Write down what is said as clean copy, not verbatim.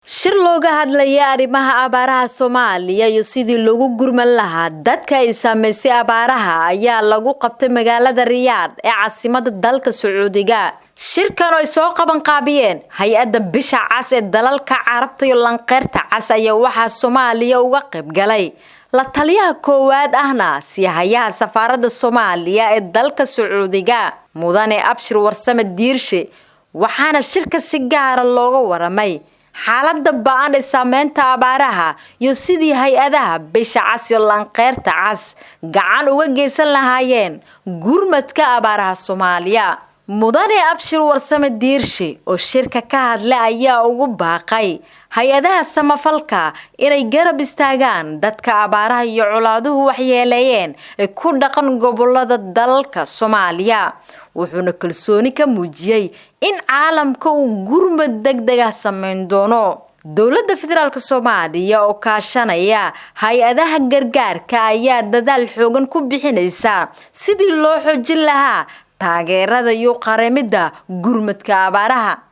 Shir looga hadlaya arrimaha abaaraha Soomaaliya iyo sidii loogu gurman lahaa dadka ay saameysay abaaraha ayaa lagu qabtay magaalada Riyaadh ee caasimadda dalka Sacuudiga. Shirkan oo ay soo qaban qaabiyeen hay-adda Bisha Cas ee dalalka Carabta iyo Lanqeyrta Cas ayaa waxaa Soomaaliya uga qayb galay la taliyaha koowaad ahna siyahayaha safaaradda Soomaaliya ee dalka Sacuudiga, Mudane Abshir Warsame Diirshe, waxaana shirka si gaara looga waramay xaaladda ba-an ee saameynta abaaraha iyo sidii hay-adaha Bisha Cas iyo Lanqeyrta Cas gacan uga geysan lahaayeen gurmadka abaaraha Soomaaliya. Mudane Abshir Warsame Diirshe oo shirka ka hadlay ayaa ugu baaqay hay-adaha samafalka inay garab istaagaan dadka abaaraha iyo colaaduhu waxyeeleeyeen ee ku dhaqan gobolada dalalka Soomaaliya, wuxuuna kalsooni ka muujiyey in caalamka uu gurmad deg deg ah sameyn doono. Dowladda federaalk Soomaaliya oo kaashanaya hay-adaha gargaarka ayaa dadaal xoogan ku bixinaysa sidii loo xoojin lahaa taageerada iyo qaramida gurmadka abaaraha.